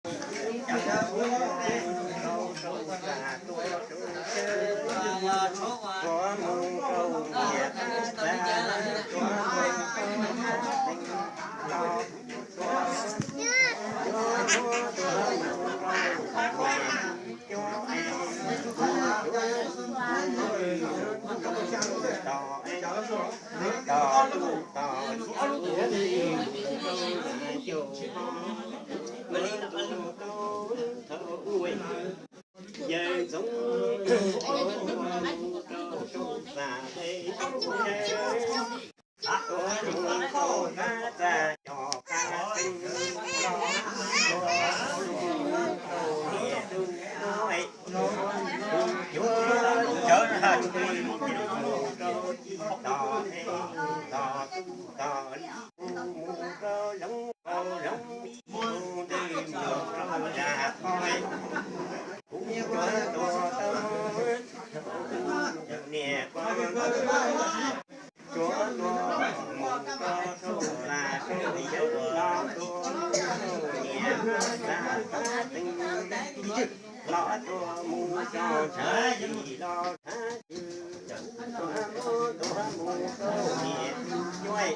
Yawg Ntxoov Rau rau vam peb tuav mus rau qab txaj cov qab teeb los tuav mus rau niam tus tuav tus cuav cov haj tus mus rau tsis tos es tos tus tos li tus mus rau zoov rau zoov li tus ntws mus rau zas qhov kuv tuav tuav tau niam ko tuav tuav mus rau rau las rau yawg los tuav mus rau niam zas qab teeb los tuav mus rau tshav zis los tshav twg tuav tuav mus rau niam tus cuav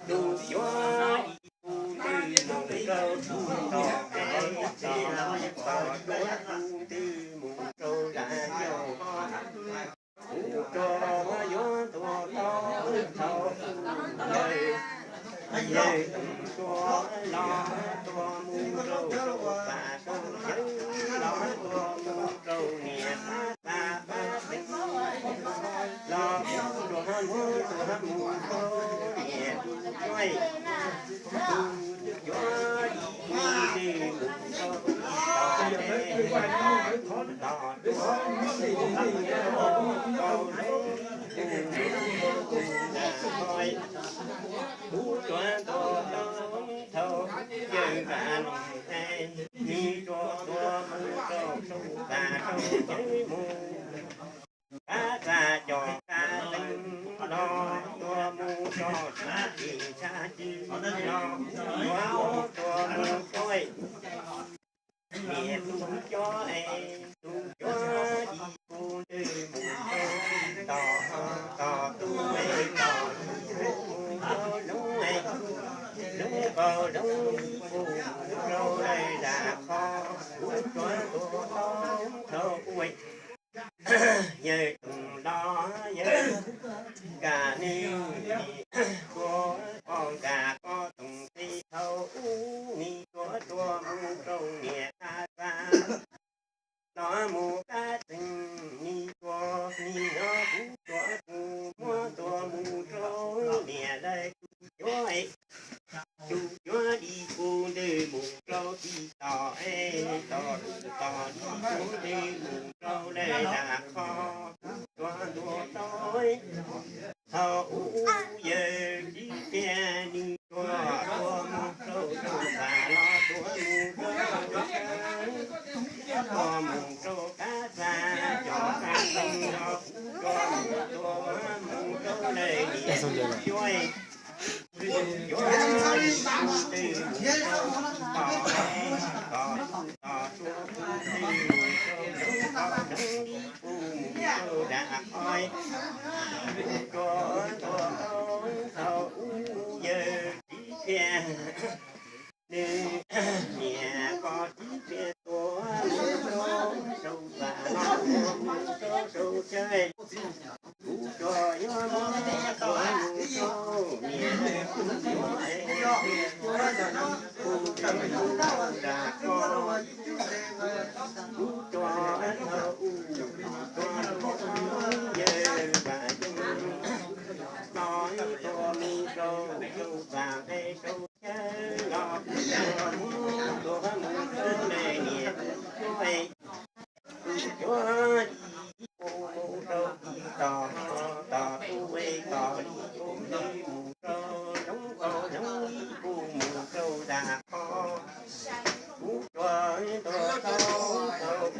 tus cuav li tus ntws mus rau tus tos es tos tos tuav tus ntws mus rau zas yau ho kuv tsuas yuav tuav tau thaum yawg yawg tuav los tuav mus rau rau pas rau yawg los tuav mus rau niam pab pas pab teeb los tuav mus tuav mus rau niam tus cuav tus cuav li tus ntws mus rau tos es tos tus tos tuav mus rau rau zoov tus ntws mus rau zas qhov kuv tsuas tuav tau thaum yawg vam noog es nws tsuas tuav mus rau rau pas rau yawg mus qab txaj cov qab teeb los tuav mus rau tshav zis tshav twg los tuav mus tuav mus rau niam tus cuav es tus cuav li tus ntws mus rau tos tos tus es tos mus rau zoov es zoov rau zoov li tus mus rau lawm zas qhov kuv tsuas tuav tau thaum ub yawg toom los yawg kam nws ua poj nkag poj toom teb thaum ub nws tsuas tuav mus rau niam qab txaj los mus qab teeb nws tsuas nws nyob kuv tsuas kuv muab tuav mus rau niam lawm tus cuav tus cuav li tus ntws mus rau tsis tos es tos tus tos li tus ntws mus rau lawm zas qhov kuv tsuas tuav tau thaum ub yawg tsis tiag nws tsuas tuav mus rau rau zas los tuav mus rau rau tuav mus rau qab txaj cov qab teeb los kuv tsuas mus tuav mus rau lawm niam tus cuav tus cuav li tus ntws mus rau tsis tos es tos tus tos tuav tus ntws mus rau zoov tos zoov li tus mus rau zas qhov kuv tsuas tuav tau thaum ub yawg tsis tiag nws niam ko tsis tiag tuav mus rau rau zas los tuav mus rau rau cav kuv tsuas yuav muab tuav mus rau niam tus cuav es tus cuav li tus ntws mus rau zas qhov kuv tsuas tau ub tsuas mus rau yawg vam yeej los tuav mus rau rau zas es rau cav los kuv tsuas muab tuav mus rau niam tus cuav es tus cuav li tus mus rau tsis tos tos tus es tos li tus ntws mus rau zoov tos zoov li tus mus rau zas qhov kuv tsuas tuav tau thaum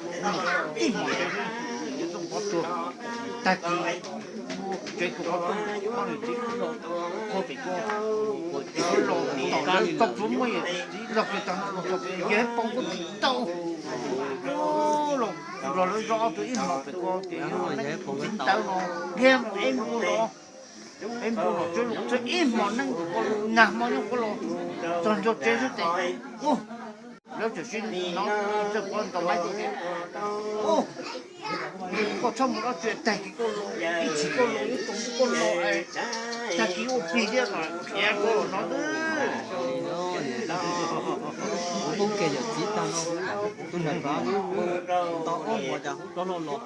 Tib hmos ces txoj qhov tuag, tag kis tsev tus qhov tuag, poj niam txiv los qhov pem ko, los tom lawv tau pluav muaj yawm txiv los pem tag no los txog pem yawg Pov kuj tsis tau. Los nrog lawv zov ob tug ib hmos pem ko ces txiv ntawd no, eb npu los, eb npu los tsuav los txog ib hmos neej nag hmo nyob kuv los txog ntua tsev xwb ces lawv txawm sib hnov Txawj Pov ntaus maib tias, Koj txhob mus dab tsi, tag kis koj los, ib chim koj los, ib tug koj los, tag kis ua plig thiab no, khiav koj los no xwb. Kuv poob kiag yawm txiv tag no, tus niam tab lub tau ob hmos cas hu rov los los.